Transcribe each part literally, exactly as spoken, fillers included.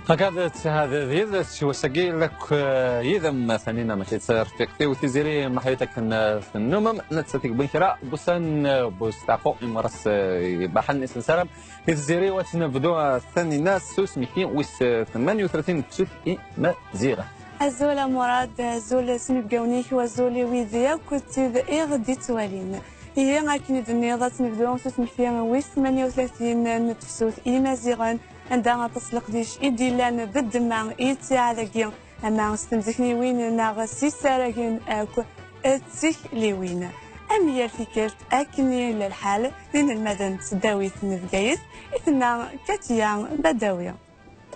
Akka d ttehad d yid-s wass-agi lakk, eh, yid-m Tanina Makit, rfiqt-iw Tiziri Meḥyut akken, eh, tennumem, nettat i yewwin kra n wussan, eh, busteɛfu imuras, eh, ibaḥen isensaram. I Tiziri, wa tt-nebdu, eh, Tanina s usmekti wis, eh, tmanya u tlatin n tefsut imaziɣen. Azul a Murad, azul s inebgawen-ik, wazul i wid akk d tid i ɣ-d-ittwalin. Ihi, akken i d-tenniḍ, ad tt-nebdu s usmekti wis tmanya u tlatin n tefsut imaziɣen, anda aṭas n leqdic i d-illan d ddemma i ttiɛad-agi, ama s temzikniwin neɣ s yisaragen akk d tikliwin. Am yal tikkelt, akken i yella lḥal, d inelmaden n tesdawit n Bgayet i tenna Katia Badawi.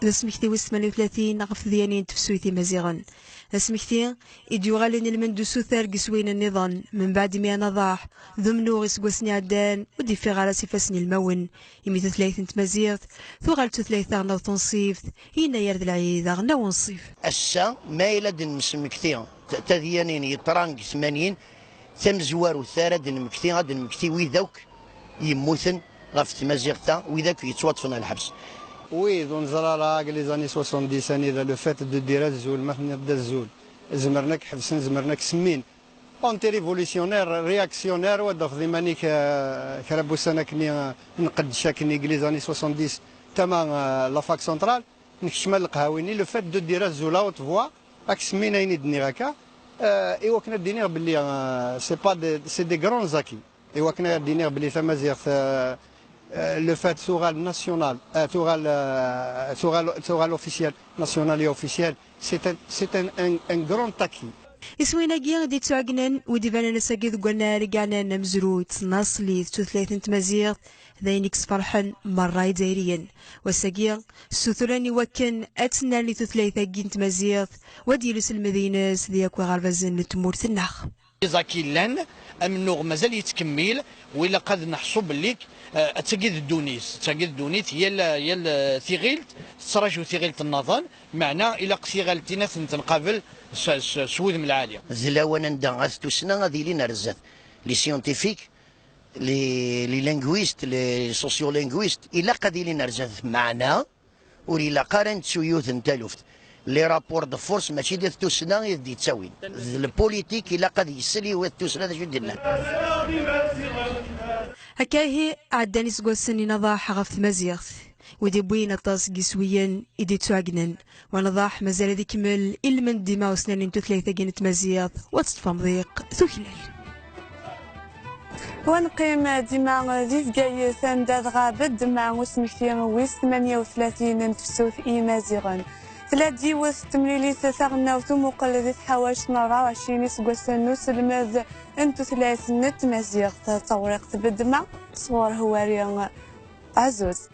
D asmekti wis tmanya u tlatin ɣef tedyanin n tefsut imaziɣen. D asmekti i d-yuɣalen ilmend usuter deg iswiyen nniḍen, mbeɛd mi anaḍaḥ d umennuɣ iseggasen iɛeddan ur d-iffiɣ ara s ifassen ilmawen, imi tutlayt n tmaziɣt tuɣal d tutlayt taɣelnawt tunṣibt, yennayer d lɛid aɣelnaw unṣib. Ass-a, ma yella ad d-nesmekti t-, tadyanin yeṭran deg tmanyin, tamezwarut ara d-nmekti, ad d-nmekti wid akk yemmuten ɣef tmaziɣt-a, wid akk yettwaṭṭfen ɣer lḥebs. Wid ur neẓra ara deg les années soixante-dix anida, le fait de dire azul, ma tenniḍ-d azul, zemren ad k-ḥebsen, zemren ad k-semmin. Anti-révolutionnaire, réactionnaire, wa d-tafeḍ iman-ik, eh, kra n wussan akkenni, eh, nqeddec akkenni deg les années soixante-dix, tama, eh, la fac centrale, nekcem ar leqhawi-nni, le fait de dire azul à haute voix, ad k-semmin ayen i d-nniɣ akka, eh, i wakken ad d-iniɣ belli, eh, c'est pas des, c'est des grands acquis. I wakken ad d-iniɣ belli tamaziɣt, euh, euh, le fait tuɣal national, euh, tuɣal, euh, tuɣal, tuɣal officiel, national et officiel, c'est un, c'est un, un, un grand acquis. Iswiyen-agi i d-ittuɛegnen, wi d-ibanen ass-agi deg wannar i yeɛnan amezruy d tnaṣlit d tutlayt n tmaziɣt, d ayen i yesferḥen merra Izzayriyen. Wass-agi, ssuturen i wakken ad tennerni tutlayt-agi n tmaziɣt, wa d-yili uselmed-ines di yakk iɣerbazen n tmurt-nneɣ. Iẓak yellan, amennuɣ mazal yettkemmil, u ilaq ad neḥṣu belli, eh, attagi d ddunit, attagi d ddunit, yal, yal, eh, tiɣilt tettraǧu tiɣilt nnaḍen, meɛna ilaq tiɣaltin ad tent-nqabel s, s, s wudem lɛali. D lawan anda at tussna ad ilin ar zdat. Les scientifiques, les, les linguistes, les sociolinguistes, ilaq ad ilin ar zdat, meɛna ur ilaq ara ad nettu yiwet n taluft. Les rapports de force mačči d at tussna i d-yettawin. D le politique ilaq ad yessel i wat tussna d acu i d-nnan. Akka ihi, ɛeddan iseggasen inaḍaḥ ɣef tmaziɣt, wi d-iwwin aṭas n yiswiyen i d-ittuɛegnen. Wanaḍaḥ mazal ad ikemmel ilmend dima usnerni n tutlayt-agi n tmaziɣt, wa teṭṭef amḍiq tuklal. Wa neqqim dima di Bgayet, anda dɣa beddem usmekti wis tmanya u tlatin n tefsut i Imaziɣen. Tella-d yiwet n temlilit taɣelnawt umuqel di tḥawact n rebɛa u ɛecrin iseggasen n uselmed n tutlayt n tmaziɣt. Tawriqt beddem sɣur Hwari Ɛzuz.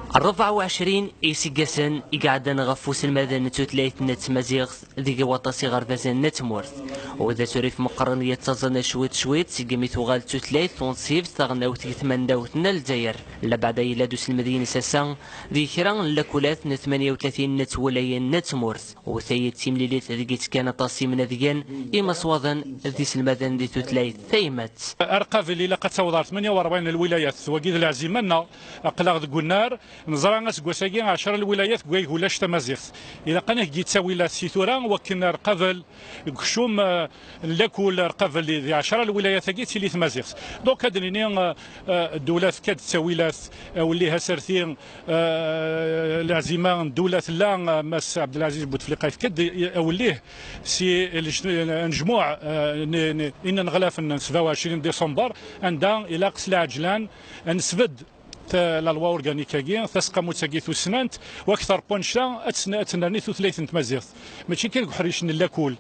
Rebɛa u ɛecrin iseggasen i iɛeddan ɣef uselmad n tutlayt n tmaziɣt deg waṭas iɣerbazen n tmurt. U d asurif meqqren yettaẓen cwiṭ cwiṭ segmi tuɣal d tutlayt tunṣibt taɣelnawt deg tmandawt n Lezzayer. Labeɛda yella-d uselmed-ines ass-a di kra n lakulat n tmanya u tlatin n twulayin n tmurt. U tayi d timlilit deg i ttekkan aṭas imnadiyen, imaswaḍen d iselmaden di tutlayt tayemmat. Arqabel ilaq ad taweḍ ar tmanya u rebɛin n lwilayat. Wagi d leɛzima-nneɣ. Aql-aɣ deg unnar, neẓra aseggas-agi ɛecra lwilayat deg wayeg ulac tamaziɣt. Ilaq ad neg ttawilat si tura, wakken Arqabel deg ukcum, eh, n lakul Arqabel di ɛecra lwilayat-agi tili tmaziɣt. Donc ad nini, eh, eh, ddula tefka-d ttawilat, eh, awellih aserti, eh, leɛzima n ddula tella, eh, Mass Ɛebdelaziz Bouteflika yefka-d, eh, awellih si lej-, anejmuɛ, eh, n, n, ineɣlafen n sebɛa u ɛecrin décembre, anda ilaq s lɛeǧlan ad nesbedd ta-, la loi organique-agi, taseqqamut-agi tussnant, u akter n wannect-a ad tn-, ad tennerni tutlayt n tmaziɣt. Mačči kan deg uḥric n lakul,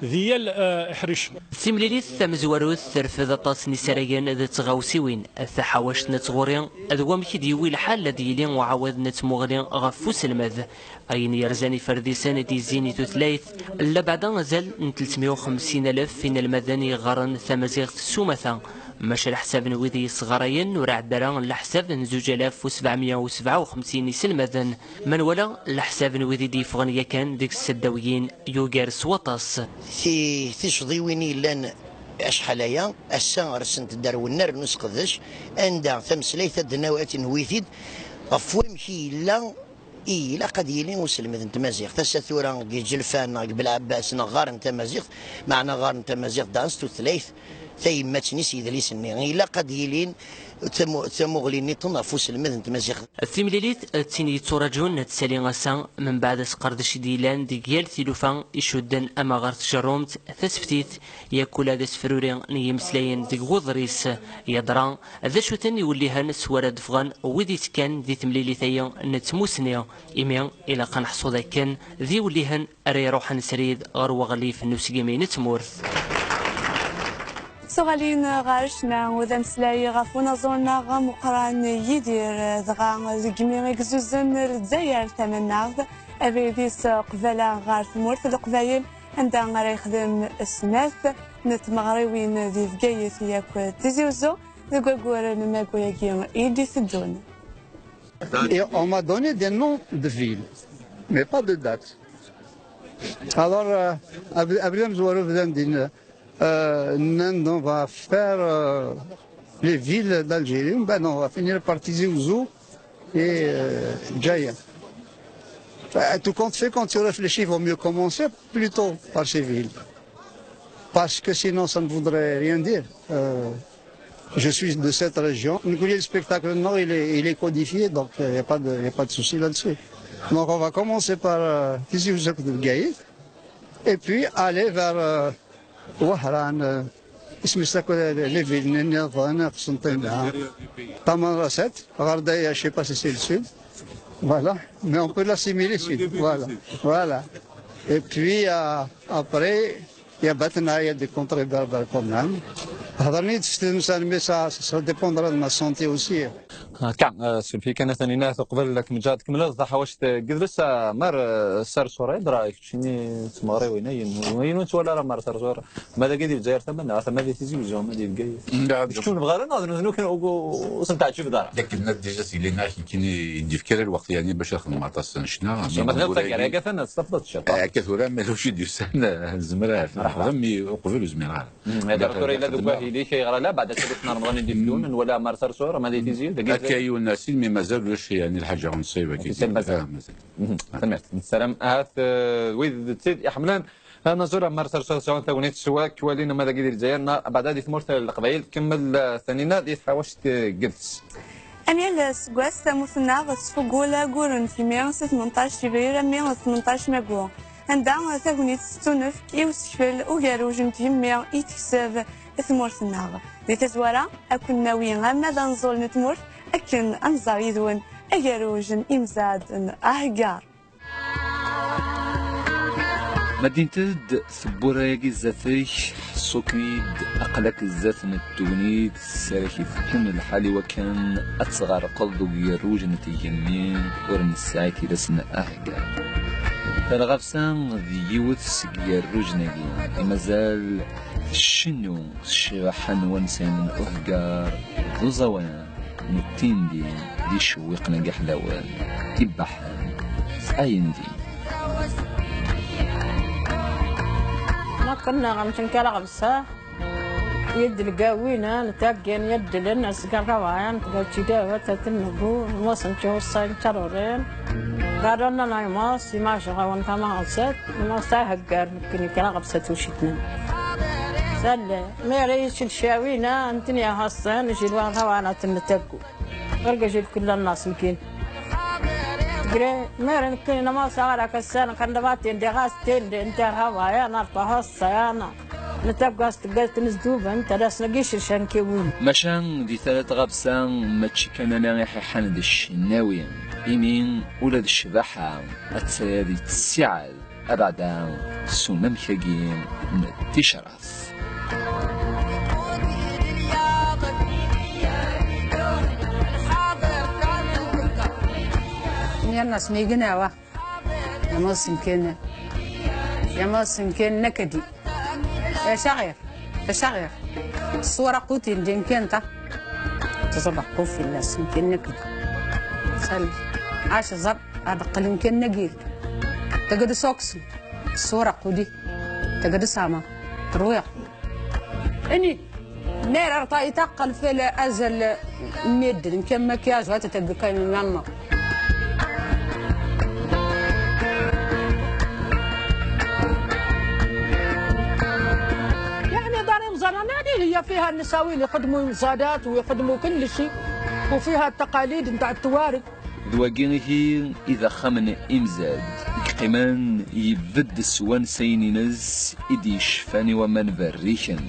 di yal, eh, aḥric. Timlilit tamezwarut terfed aṭas n yisaragen d tɣawsiwin, taḥawact n tɣuri, d wamek i d-yewwi lḥal ad yili uɛawed n tmuɣli ɣef uselmed. Ayen yerzan iferdisen i d-yezzin i tutlayt, labeɛda azal n tletmya u xemsin alef inelmaden i yeɣɣaren tamaziɣt s umata, maca leḥsab n wid i yesɣarayen ur iɛedda ara leḥsab n zuǧ alaf u sebɛemya u sebɛa u xemsin iselmaden. Ma nwala leḥsab n wid i d-yeffɣen yakan deg tseddawiyin yugar s waṭas. Ti-, ticcḍiwin i yellan acḥal aya, ass-a rsent-d ar wennar n useqdec, anda tameslayt ad d-naw-, ad t-newwi-t-id ɣef wamek i yella Ilaq ad yili uselmed n tmaziɣt. Ass-a tura deg Ǧelfa neɣ deg Belɛebbas neɣ ɣaren tamaziɣt, meɛna ɣaren tamaziɣt dan s tutlayt tayemmat-nni s yidlisen-nni. Ilaq ad yilin tamu-, tamuɣli nniḍen ɣef uselmed n tmaziɣt. Timlilit d tin yetturaǧun ad tsali ass-a, membeɛd asqerdec i d-yellan deg yal tilufa icudden ama ɣer tjerrumt, taseftit, yak ula d asefruri n yimeslayen deg wuḍris. Yeḍra d acu-ten iwellihen s wara d-ffɣen wid ittekkan di temlilit-ayi n tmusni, imi ilaq ad neḥṣu d akken d iwellihen ara iruḥen srid ɣer weɣlif n usegmi n tmurt. Tuɣalin ɣer ccna u d ameslay ɣef unaẓur-nneɣ ameqqran Yidir, dɣa deg imi i yezuzen Lezzayer tama-nneɣ, abrid-is qbala ɣer tmurt n Leqbayel, anda ara yexdem snat n tmeɣriwin di Bgayet yakk Tizi Uzzu deg waggur n magu-agi i d-iteddun. Et on m'a donné des noms de villes, mais pas de dates. Alors, euh, abri- abrid amezwaru bdan din, euh, nnan, on va faire euh, les villes d'Algérie. Ben, on va finir par Tizi Ouzou et euh, Djaïa. Enfin, tout compte fait, quand tu réfléchis, il vaut mieux commencer plutôt par ces villes. Parce que sinon, ça ne voudrait rien dire. Euh, je suis de cette région. Le spectacle, non, il est, il est codifié, donc il n'y a pas de, y a pas de souci là-dessus. Donc on va commencer par euh, Tizi Ouzou de Gaïd, et puis aller vers euh, Wahran, euh, اسمي ساكو les villes نيضان قسنطينة تمنراسات غرداية, je sais pas si c'est le sud. Voilà, mais on peut l'assimiler sud. Voilà, voilà. Et puis euh, après, il y a Batna, il y a des contrées berbères quand même. هضرني تفتن سان, mais ça, ça dépendra de ma santé aussi. هكا آه، سلفي كانت انينات قبل لك مجا تكمل ضحى واش تقدر لسه مار آه، سار سوري درايك شني تمغري وين ين وين وانت ولا راه مار سار سوري ماذا قاعد يتزاير ثمن عرفت ماذا تيزي وزو ماذا يبقى لا، شكون بغى لنا هذا نزنو كان وصلت تعجب دار لكن الناس ديجا سي لينا كي كاين يدير كذا الوقت يعني باش ياخذ المعطى السنشنا ما تنفع كاع كاع ثنا استفدت الشيء هكا ثورة ما لوش يدير سنة زمرات مرحبا. مي قبل وزميرات هذا الكورة إلا دوكا هي لي كيغرى لا بعد ثلاث نهار مغني ديفيون ولا مار سار سور ما دي تيزي هكا يوناسين مي مازال واش يعني الحاجة غنصيبة كي مازال سمعت السلام هات آه، ويد تسيد يحملان انا زور مار سار سور سوان تاونيت سوا كوالين ما داكي ديال الجزائر بعد هذه ثمورت القبائل كمل آه، ثانينا دي تحاوش قدس أميال سكواس تموثنا غتسفقو لا قورن في مية وثمنطاش فبراير مية وثمنطاش ماكو. Anda tagnit tettunefk i usekfel ugerruj n tgemmi i tekseb tmurt-nneɣ. Di tazwara, ad ken-nawi arma d anẓul n tmurt akken ad nẓer yid-wen agerruj n imzad n Aheggar. Ma ddint-d tewwura-agi zdat-k, ḥṣu-kem-id, aql-ak zdat n tegnit, tesserk-itent lḥal i wakken ad tɣerqeḍ deg ugerruj n tgemmi ur nesɛi tilas n Aheggar. Talɣabsa d yiwet seg yigerrujen-agi i mazal tcennu s ccbaḥa n wansayen n Uheggar d uẓawan n uttindi d icewwiqen agi ḥlawen ibbaḥen ayen din. Ma كنا غنمشي كلا غمسة يد القاوينا نتاقين يد لنا سكر روعين تقول شي دابا تتنقو موسم شو الصين ترورين قالوا لنا يماس يماش غاون كما غسات يماس تاهقر نكني كلا غبسة وشتنا سلة ميري شلشاوينا انتني هاستان جلوان روعنا تنتقو Orga jil kulla nas mkin. Gre, meren kin nama sara kasan kan dama tende gas tende inter hava ya nar tahas sayana. Nita gas tgas tnizduban tadas nagi shirşan kewin. Maca di tala tɣabsa mačči kan ala iḥiḥan d ccennawi, imi ula d ccbaḥa atta-ya di tessiɛad abeɛda s unamek-agi n ticraḍ. Yerna smignawa. Yama semken. Yama semken nakadi. Acaɣir. Acaɣir. Ṣṣura qutin din kan ta. Teẓra qufil la semken nakadi. Sal. Aca ẓar ad qqlen kan nagir. Tagad soks. Ṣṣura qudi. Tagad sama. Truya. Ini, nera rta itaqqal fel azal n medden kan maquillage wa tettegg kan nanna. Fiha nsawi li xedmu imzadat u ixedmu kulli ci, u fiha taqalid ntaɛ twareg. D wagi ihi i d axxam n imzad, i yeqqimen yebded s wansayen-ines i d-yecfan i waman berriken.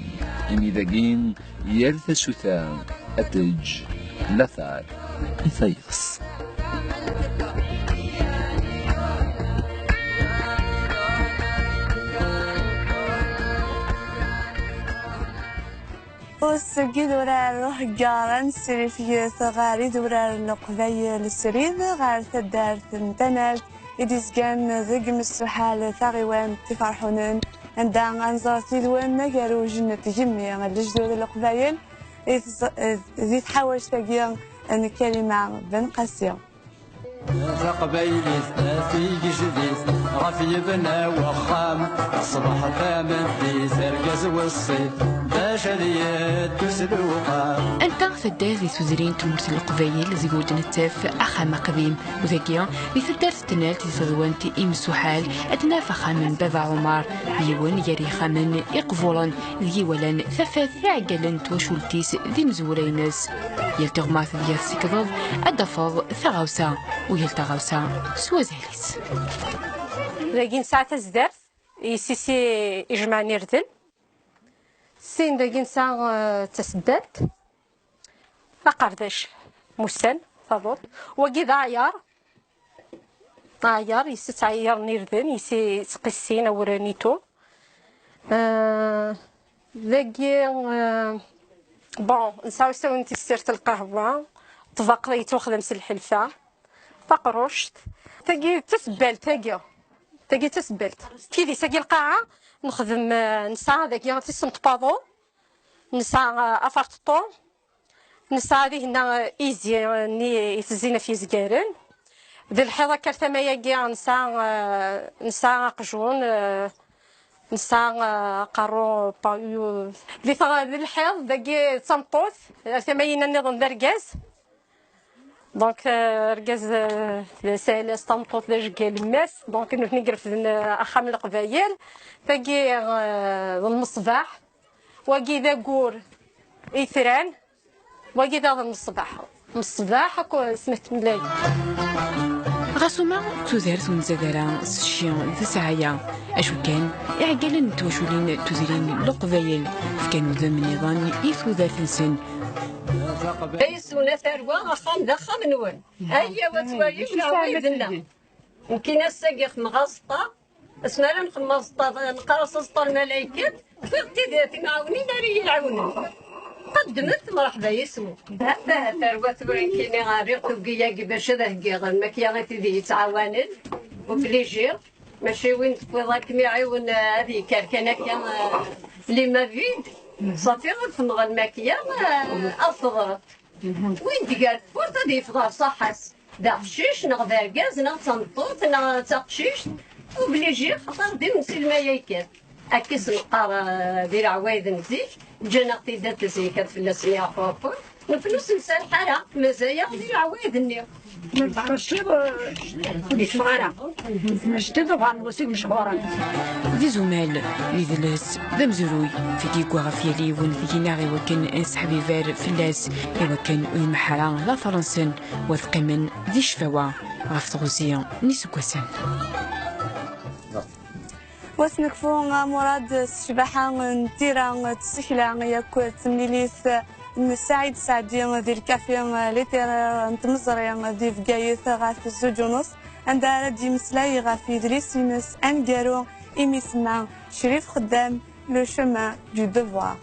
Imi dagi, yal tasuta ad teǧǧ latar i tayeḍ. Seg idurar n uheggar anesrif yet ɣer idurar n Leqbayel srid ɣer taddart n Tanalt i d-izgan deg Messuḥal taɣiwant Iferḥunen, anda ad nẓer tidwen agerruj n tgemmi n lejdud n Leqbayel di tḥawact-agi n Karima Ben Qasi. Taqbaylit d tigejdit ɣef yebna wexxam, ṣṣbeḥ tameddit argaz weṣṣit bac ad yeddu s lewqam. Anta taddart di tudrin n tmurt n Leqbayel deg ur d-nettaf axxam aqdim? U dagi, di taddart n Tnalt di teɣwant Imsuḥal, ad naf axxam n Baba Ɛumar, d yiwen gar yixxamen iqburen deg iwalan tafat iɛeggalen n twacult-is d imezwura-ines. Yal tiɣmert deg ara tsekdeḍ, ad d-tafeḍ taɣawsa, u yal taɣawsa s wazal-is. Dagi nesɛa tazdart, yes-s i ijemɛen irden. Sin dagi nesɛa eh, taseddalt, aqerdac, mussan, taḍuṭ. Wagi d aɛyar, aɛyar, yes-s ttɛeyyiren irden, yes-s ttqissin awren itu. Eh, dagi, eh, bon, nesɛa usawen tessirt lqahwa, ṭṭbaq yettwaxdam s lḥelfa, taqruct. Tagi d tasebbalt, tagi. Tagi d tasebbalt. Kidis-agi lqaɛa, nexdem, eh, nesɛa dagi tisent paḍu, nesɛa, eh, aferṭeṭṭu, nesɛa dihinna izi-nni itezzin ɣef yizgaren. D lḥiḍ akka ar tama-agi nesɛa, eh, nesɛa aqjun, eh, nesɛa, eh, aqerru, pa-, yu-, di tɣ-, d lḥiḍ dagi d tameṭṭut, ar tama-ina nniḍen d argaz. Donc, eh, argaz, eh, d asalas, tameṭṭut d ajeggal n mass. Donc, nutni i irefden, eh, axxam n Leqbayel. Tagi, eh, d lmeṣbaḥ. Wagi d aggur itran, wagi d aḍ n ṣṣbeḥ. N ṣṣbeḥ akk smet mlay. Ɣas uma d tudert ur nzad ara s cci d sɛaya, acu kan, iɛeggalen n twaculin n tudrin n Leqbayel fkan udem nniḍen i tudert-nsen. Ay suna tarwa, axxam d axxam-nwen. Ayya wa twalim leɛwayed-nneɣ. Nekkini ass-agi xedmeɣ aẓeṭṭa. Asmi ara nxemmem aẓeṭṭa, neqqar-as aẓeṭṭa n lmalaykat, xtiɣ tid timɛawnin ara yi-iɛawnen. Qeddmet, mreḥba yes-wen. Ahat, ahat, tarwa tura nekkini rriɣ tuggi-agi bac ad heggiɣ lmakya i tid i yi-ittɛawanen, obligiɣ, mačči win tewwiḍ ad kem-iɛiwen, eh, ad yekker kan akka, eh, les mains vides. Ṣafi ad xedmeɣ lmakya, eh, ad teḍret. Win d-gar tewwurt ad yeffeɣ ɣer ṣṣaḥa-s. D aqcic neɣ d argaz neɣ d tameṭṭut neɣ d taqcict, obligiɣ xaṭer d imensi lmalaykat. Akka i s-neqqar, eh, di leɛwayed n zik, ǧǧan-aɣ-t-id at zik ad fell-asen yeɛfu Ṛebbi. Nekni ur s-nserreḥ ara, mazal-aɣ di leɛwayed-nni. Mačči d ugar n wusig mechuṛen. D izumal, d idles, d amezruy, tigi yewwa ɣef yal yiwen deg-neɣ i wakken ad nesseḥbiber fell-as, i wakken ur imeḥḥer ara later-nsen, u ad qqimen di ccfawa ɣef teɣzi n yiseggasen. Wa s-nekfu a Murad s ccbaḥa n tira d tsekla yakk d temlilit n Saɛid Saɛdi di lkafi littéraire n tmeẓri di Bgayet ɣef zzuǧ u nus, anda ara d-yemmeslay ɣef yedlis-ines aneggaru imi isemma Crif Xeddam, Le chemin du devoir.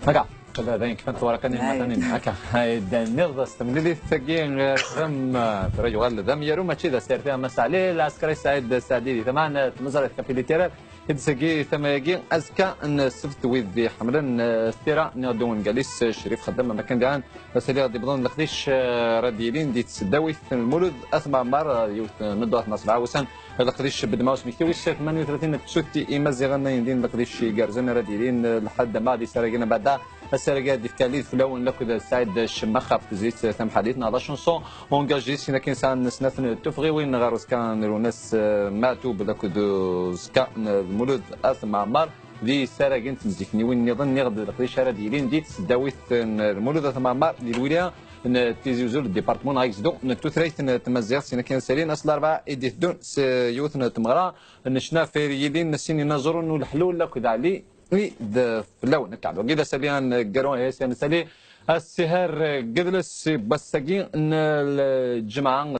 Akka, d ayen kfant twaraqa-nni n Matanin. Akka, ay d-nniɣ s temlilit-agi, eh, txedem, eh, tura yuɣal d amyaru, mačči d aserti, a Mass Ɛli Lɛeskari Saɛid Saɛdi di tama n tmeẓri, lkafi littéraire. Idles-agi, tama-agi, azekka n ssebt, wid iḥemmlen, eh, tira n iɣeddu ungal-is, eh, Crif Xeddam, am wakken daɣen ad as-iliɣ d-iwwḍen leqdic, eh, ara d-yilin di tesdawit n Lmulud At Mɛemmer, eh, yiwet n dduṛt neɣ sebɛa wussan, leqdic bedma usmekti wis tmanya u tlatin n tsutti Imaziɣen, ayen din leqdic igerrzen ara d-yilin, eh, lḥedd ama ad isaragen abeɛda. Asarag ad d-ifk alid fell-awen lakked Saɛid Cemmax ɣef tezlit tamḥalit neɣ la chanson engagée, sin akin sɛan snat n tuffɣiwin ɣer uẓekka n Lwennas, eh, Maɛtub lakked uẓekka n Lmulud At Mɛemmer. d yisaragen n tmezziwin nniḍen, niɣ d leqdic ara d-yilin di tesdawit n Lmulud At Mɛemmer di lwilaya n Tizi Uzzu, département neɣ agezdu n tutlayt n tmaziɣt. Sin akin ad salin ass n larebɛa i d-iteddun s yiwet n tmeɣra n ccna ɣef yilin sin inaẓuren n uleḥlul akked Ɛli i d fell-awen. Akka d wagi d asalli aneggaru, eh, asalli asihar, eh, gedles n wass-agi n lǧemɛa.